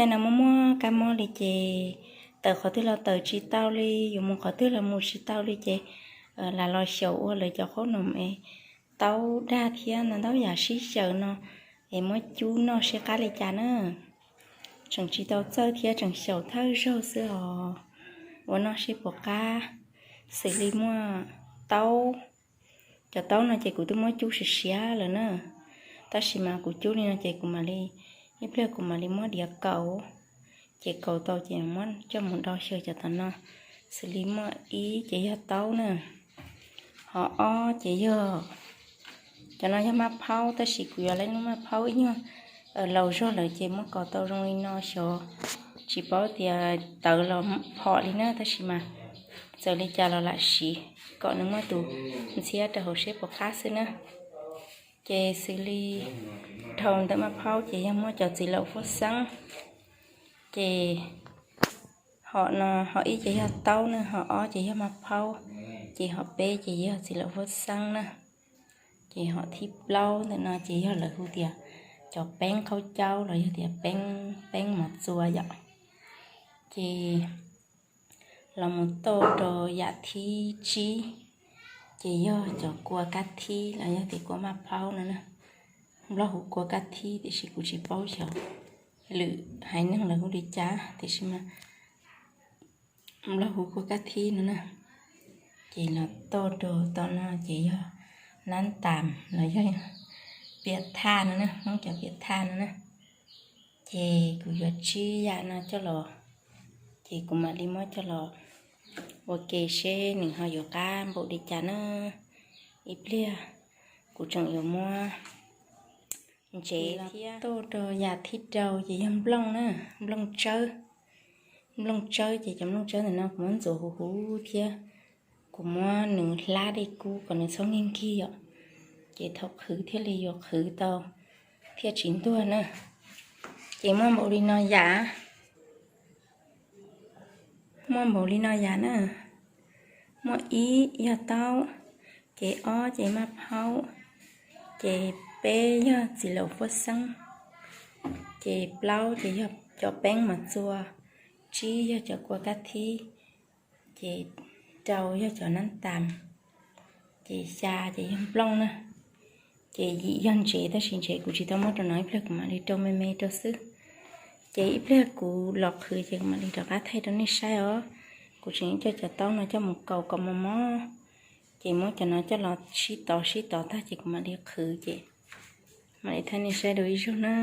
Tej no muaj muaj kab mob li ces tawm qhov twg los tawm tsis tau li, yuav mus qhov twg los mus tsis tau li ces lam los xyaum ua lawv cov qhaub noom es taub dag thiab ntau ntau yam sib xyaw no es muab cub noj seb qab li cas na. Tseem tsis tau txawj thiab tseem xyaum thawj zaug xwb os. Ua noj seb puas qab. Xws li muaj taub, cov taub no ces kuv twb muab cub siav siav lawm na, tab sis mas kuv cub li no ces kuv mam li, ib pliag kuv mam li muab diav kaus, ces kaus tau ces muab coj mus do xyaw cov tom no. Xws li muaj ib ces yog taub na, ho ob ces yog, cov no yog maj phaub, tab sis kuv yuav lub maj phaub ib nyuag laus zog lawm ces muab kaus tau zoo li no xyov, tsis paub tias tawv los phom li na, tab sis mas txawm li cas los lam siv kom nws muaj tus ntxhiab rau hauv seb puas qab xwb na. Ces xws li dhau ntawm maj phaub ces yog muaj cov txiv laum huab xeeb, ces ho no ho ib ces yog taub na, ho ob ces yog maj phaub, ces ho peb ces yog txiv laum huab xeeb na. Ces ho thib plaub ntawm no ces yog lawv hu tias cov peeb qhaub caub los yog tias peeb, peeb mos txua yom. Ces los mus toj rau yam thib tsib, ces yog cov kua kab thib los yog tias kua maj phaub no na. Nplog hu kua kab thib tiam sis kuv tsis paub xyov lwm haiv neeg lawv hu li cas tiam sis mas Nplog hu kua kab thib no na. Ces los toj rau tom no ces yog nab tas los yog piam thaj no na, Hmoob cov piam thaj no na. Ces kuv yuav tsib yam no coj los, ces kuv mam li muab coj los ua ke seb nws ho yuav qab npaum li cas na. Ib pliag kuv tseem yuav muab ntsev thiab. Toj rau yam thib rau ces yog nplooj na, nplooj tsawb. Nplooj tsawb ces cov nplooj tsawb ntawm no kuv muab ntxuav huv huv thiab kuv muab nws hlab dej kub kom nws txhob nkig nkig yom, ces thaum qhwv thiaj li yuav qhwv tau thiaj tsis ntuag na. Ces muaj npaum li no yam, muaj npaum li no yam na. Muaj ib yog taub, ces ob ces maj phaub, ces peb yog txiv laum huab xeeb, ces plaub ces yog cov peeb mos txua, tsib yog cov kua kab thib, ces rau yog cov nab tas, ces xya ces yog nplooj na. Ces yim yog ntsev, tab sis ntsev kuv tsis tau muab rau no, ib pliag kuv mam li rau me me rau xwb. Ces ib pliag kuv los qhwv ces kuv mam li rov qab thaij rau nej saib os. Kuv tseem coj cov taub no coj mus kaus kom mos mos, ces muab cov no coj los sib tov sib tov tag ces kuv mam li qhwv ces mam li thaij nej saib dua ib zaug na.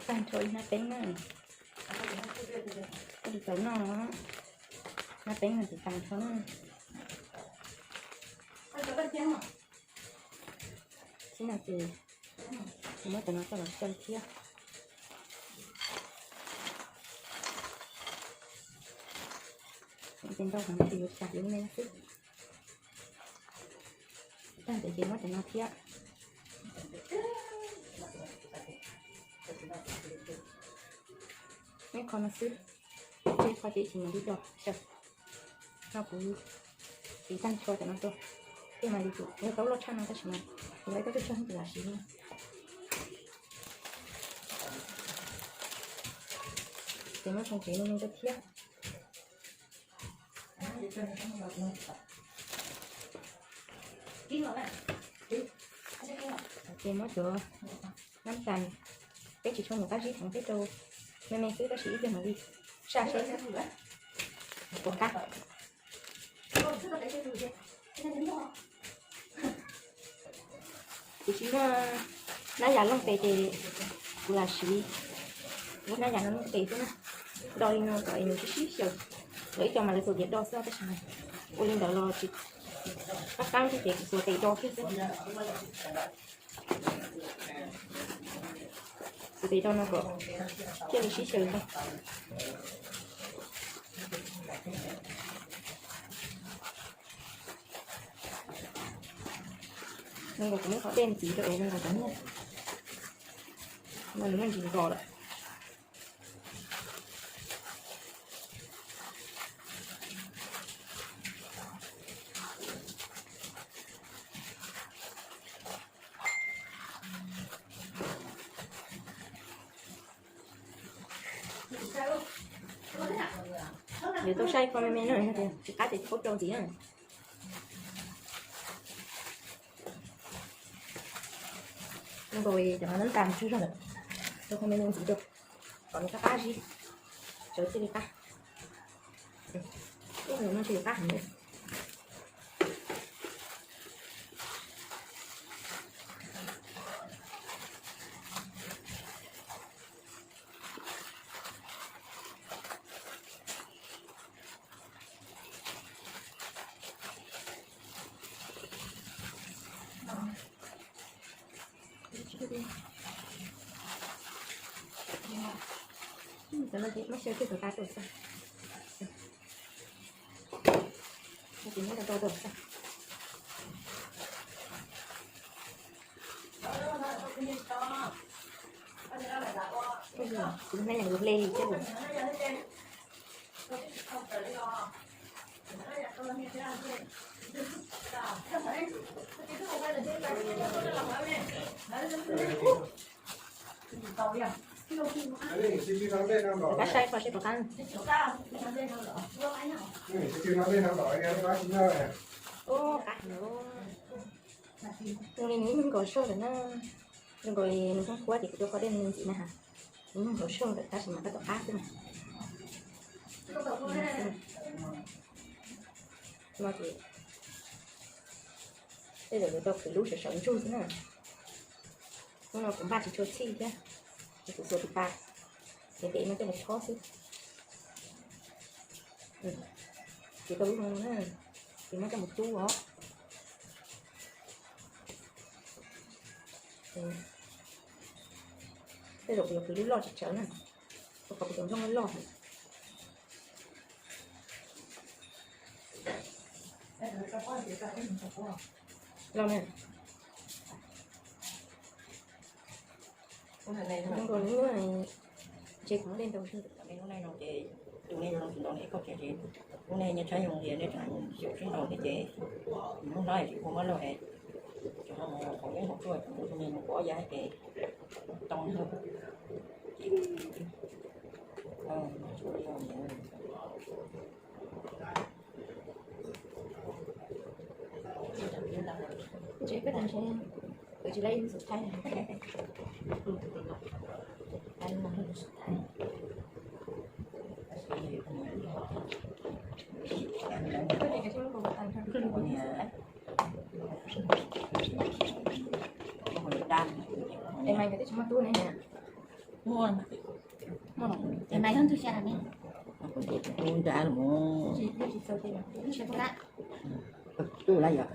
Tag nrho ib hnab peeb na. Koj li tau noj hnab peeb no ces tag nrho na. Txij no ces muab cov no coj los xyaw thiab. Ces ntau heev ces yuav tsum yuav me xwb. Tag ces ces muab cov no thiab. Neb qho no xwb, neb qho ces tsis mam li do xyaw. No kuv tiv tag nrho cov no tuaj, tej mas li kuv yog taub loj tshaj no tab sis mas kuv lawv tau tsuj tsuag ces lam siv li no. Ces muab tsoo tsev no no rau thiab. Ces muab cov nab tas, peb tsis tshua nyuam qab zib heev, peb rau me me xwb tab sis ib pliag mam li saj seb puas qab. Kuv tsis muaj hnab yas looj tes ces kuv lam siv lub hnab yas no looj tes xwb na. Do li no kom nws sib sib xyaw, lawv ib co mas lawv xuas diav do xwb tab sis ua li ntawd los tsis qab qab thiab ces kuv xuas tes do thiab xwb. Xuas tes do no kom thiaj li sib xyaw tau. Zoo nkaus kuv muab qhov dej ntxiv rau es zoo nkaus cov niag no nws muaj ntsis nkos lawm. Yuav tau saib kho me me no, tsis qab ces khaub rau ntxiv na. Nkaus cov nab tas tsawg zog lawm, rau kho me me ntxiv rau kom nws qab qab zib, tsawv thiaj li qab. Ub, no tsis qab heev li. Cov no ces muab xyaw kiag tom qab tuaj xwb. Ces muab rau rau tuaj xwb. Kuv hnab yas hle li thiab. Rov qab saib kho seb puas qab. Ub, qab heev. Zoo li nws ib nyuag nkaus zog lawm na. Zoo nkaus li nws qhuav qhuav ces kuv rau qhov dej ntxiv na has. Nws ib nyuag nkaus zog lawm tab sis mas tab tom qab xwb na. No ces tej zaum yuav tau khwv lub sawv sawv ntsug xwb na. Hnub no kuv npaj tsis tshua txhij thiab, ces kuv xuas tus pas, ces pem no coj los chob xwb. Ces tau lub no na, ces muab coj mus tub os. Tej zaum kuv yuav khwv lub loj tsis tsawv na, rau qhov kuv cov nplooj loj heev. Loj na. Zoo nkaus li lub, ntshe kuv muab dej ntau zog. Lub neej no ces tus neeg no tsis ntau li koj tsev ces lub neej nyob tshab yooj yim nej tseem xyaum sib ntaus thiab ces hnub no tsis ua mab lauj es tseem ho mus qhov yeeb hauv tuaj tseem ua tus neeg mus pov yav ces tau Em mày cái tết chúng mày tu này nè. Muaj, muaj, es mas yog ntug xya ne. Kuv nra los mus. Tus lab yog.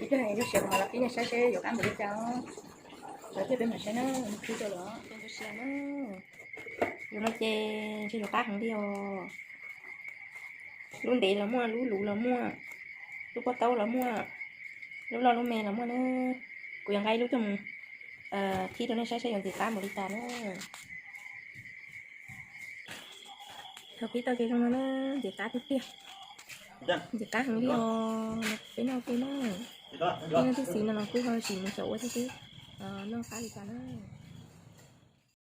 Ib pliag yus siav kuv mam los qhib nej saib seb yuav qab npaum li cas. Lawv thiaj peb mam saib na, qhib rau lawm, qhib rau siav na. Yus no ces ntshe yuav qab heev li os. Lub ntev los muaj, lub luv los muaj, lub pob taub los muaj, lub loj lub me los muaj na. Kuv yuav nqa ib lub coj mus qhib rau nej saib seb yuav ntxim qab npaum li cas na. Thaum qhib tau ces zoo no na, ntxim qab tiag tiag. Ntxim qab heev li os, peb noj ua ke na. Peb noj tib si no los kuj ho tsis mus xyaum ua thiab xwb, noj qab li cas na.